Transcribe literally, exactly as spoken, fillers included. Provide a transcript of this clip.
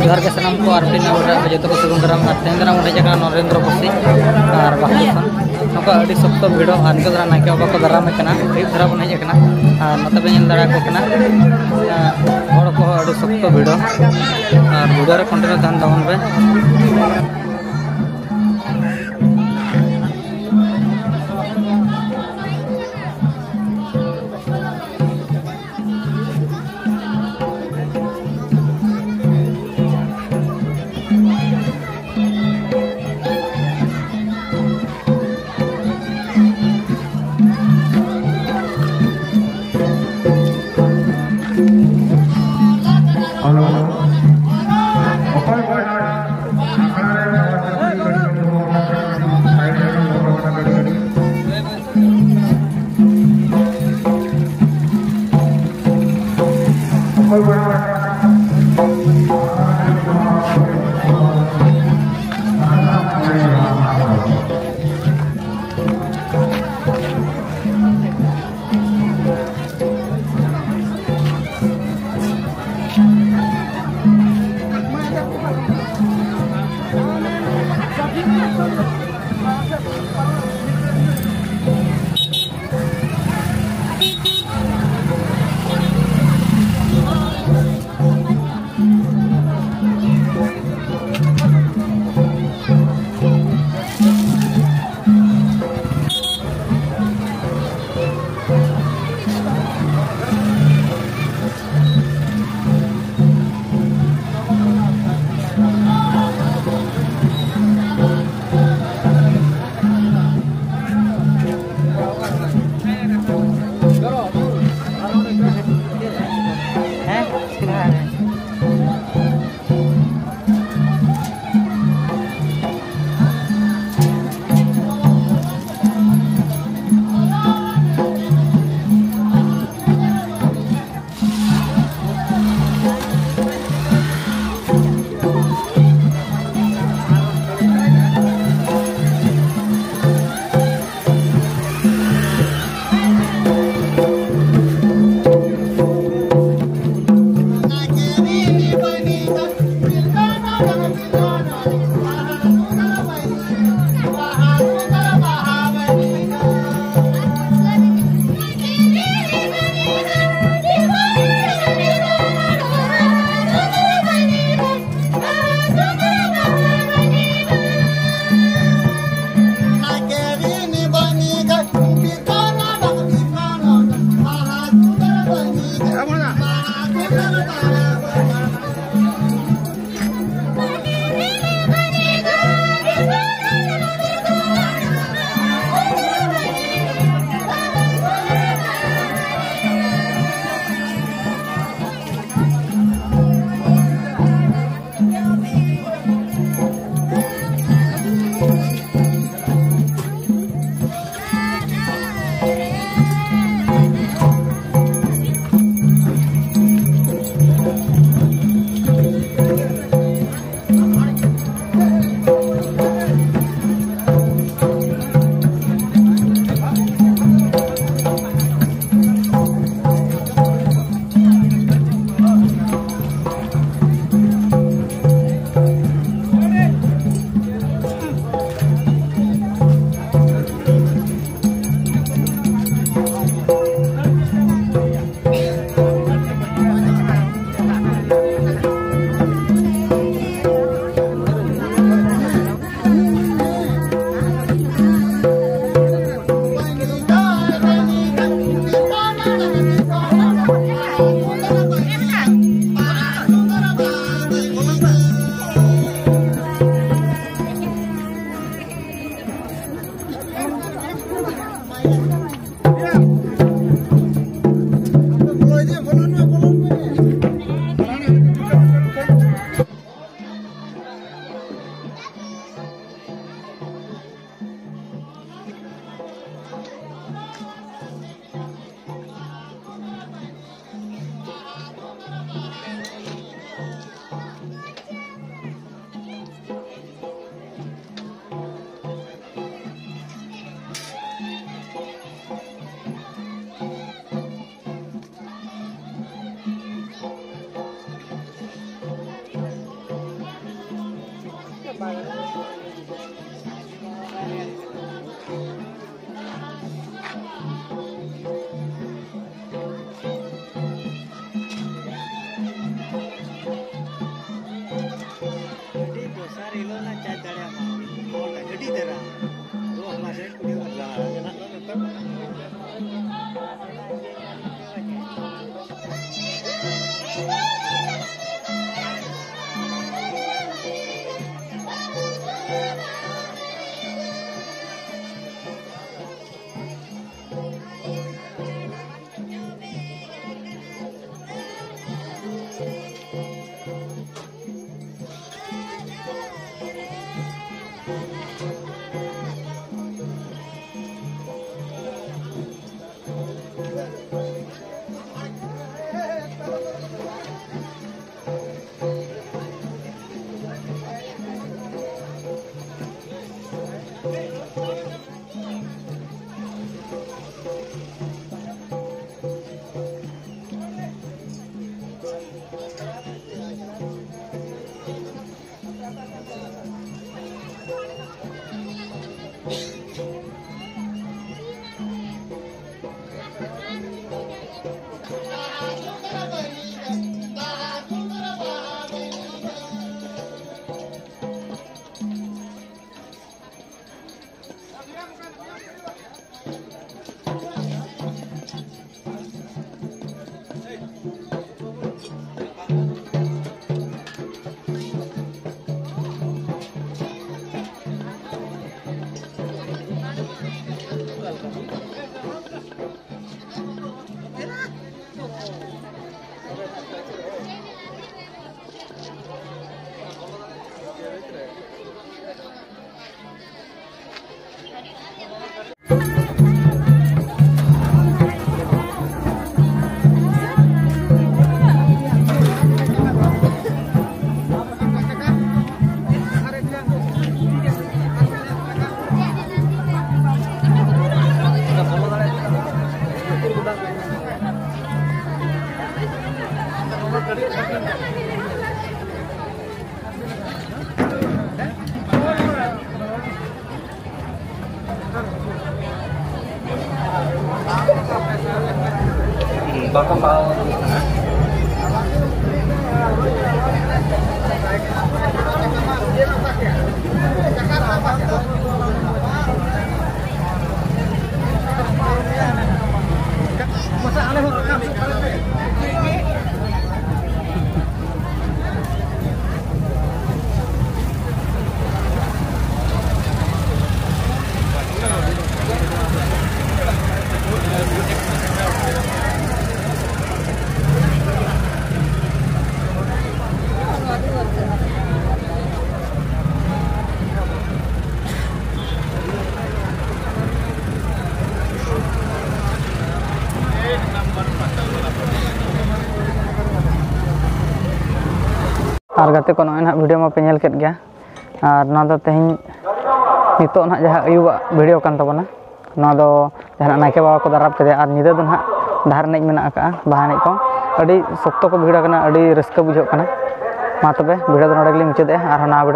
ᱡᱚᱦᱟᱨ ᱜᱮ ᱥᱟᱱᱟᱢ ᱠᱚ, ᱟᱨ ᱢᱤᱫᱴᱤᱡ ᱱᱟᱣᱟ video ᱨᱮ ᱟᱯᱮ ᱡᱚᱛᱚ ᱠᱚ ᱥᱟᱹᱜᱩᱱ ᱫᱟᱨᱟᱢ᱾ ᱟᱨ ᱛᱮᱦᱮᱧ ᱫᱚ ᱱᱟᱜ ᱵᱚᱱ ᱦᱮᱡ ᱟᱠᱟᱱᱟ ᱱᱚᱨᱮᱱᱫᱨᱚ ᱵᱚᱥᱛᱤ ᱟᱨ ᱵᱟᱦᱟᱫᱩᱨ ᱠᱷᱟᱱ᱾ ᱱᱚᱝᱠᱟ ᱟᱹᱰᱤ ᱥᱚᱠᱛᱚ ᱵᱷᱤᱲᱚᱜ, ᱟᱨ ᱱᱤᱛᱚᱜ ᱫᱚ ᱱᱟᱜ ᱱᱟᱭᱠᱮ ᱵᱟᱵᱟ ᱠᱚ ᱫᱟᱨᱟᱢᱮ ᱠᱟᱱᱟ, ᱟᱹᱭᱩᱵ ᱫᱷᱟᱨᱟ ᱵᱚᱱ ᱦᱮᱡ ᱟᱠᱟᱱᱟ᱾ ᱟᱨ ᱱᱚᱛᱮ ᱯᱮ ᱧᱮᱞ ᱫᱟᱲᱮᱭᱟᱠᱚ ᱠᱟᱱᱟ, ᱟᱨ ᱦᱚᱲ ᱠᱚᱦᱚᱸ ᱟᱹᱰᱤ ᱥᱚᱠᱛᱚ ᱵᱷᱤᱲᱚᱜ᱾ ᱟᱨ video ᱨᱮ continue ᱛᱟᱦᱮᱱ ᱛᱟᱵᱚᱱ ᱯᱮ᱾ Hello. ᱚᱠᱚᱭ ᱵᱚᱭᱦᱟ? ᱟᱹᱰᱤ ᱫᱚᱥᱟᱨ ᱦᱤᱞᱳᱜ ᱞᱟᱝ ᱪᱟᱨᱡᱽ ᱫᱟᱲᱮᱭᱟᱜ ᱢᱟ᱾ ᱦᱚᱲ ᱟᱹᱰᱤ ᱫᱷᱟᱨᱟ᱾ ᱫᱚ ᱚᱱᱟ ᱨᱮ ᱠᱩᱲᱤ ᱦᱚᱲ ᱡᱟᱦᱟᱸ ᱨᱮᱱᱟᱜ ᱫᱚ ᱱᱤᱛᱚᱜ ᱟᱨ ᱜᱟᱛᱮ ᱠᱚ, ᱱᱚᱜᱼᱚᱭ ᱱᱟᱦᱟᱜ ᱵᱷᱤᱰᱤᱭᱳ ᱢᱟᱯᱮ ᱧᱮᱞ ᱠᱮᱫ ᱜᱮᱭᱟ, ᱟᱨ ᱱᱚᱣᱟ ᱫᱚ ᱛᱮᱦᱮᱧ ᱱᱤᱛᱚᱜ ᱱᱟᱦᱟᱜ ᱡᱟᱦᱟᱸ ᱟᱹᱭᱩᱵᱟᱜ ᱵᱷᱤᱰᱤᱭᱳ ᱠᱟᱱ ᱛᱟᱵᱚᱱᱟ, ᱱᱚᱣᱟ ᱫᱚ ᱡᱟᱦᱟᱱᱟᱜ ᱱᱟᱭᱠᱮ ᱵᱟᱵᱟ ᱠᱚ ᱫᱟᱨᱟᱢ ᱠᱮᱫᱮᱭᱟ, ᱟᱨ ᱧᱤᱫᱟᱹ ᱫᱚ ᱱᱟᱦᱟᱜ ᱰᱟᱦᱟᱨ ᱮᱱᱮᱡ ᱢᱮᱱᱟᱜ ᱟᱠᱟᱫᱼᱟ, ᱵᱟᱦᱟ ᱮᱱᱮᱡ ᱠᱚ᱾ ᱟᱹᱰᱤ ᱥᱚᱠᱛᱚ ᱠᱚ ᱵᱷᱤᱲ ᱟᱠᱟᱱᱟ, ᱟᱹᱰᱤ ᱨᱟᱹᱥᱠᱟᱹ ᱵᱩᱡᱷᱟᱹᱜ ᱠᱟᱱᱟ᱾ ᱢᱟ ᱛᱚᱵᱮ ᱵᱷᱤᱰᱤᱭᱳ ᱫᱚ ᱱᱚᱰᱮ ᱜᱮᱞᱤᱧ ᱢᱩᱪᱟᱹᱫᱮᱜᱼᱟ, ᱟᱨᱦᱚᱸ ᱱᱟᱣᱟ ᱵᱷᱤᱰᱤᱭᱳ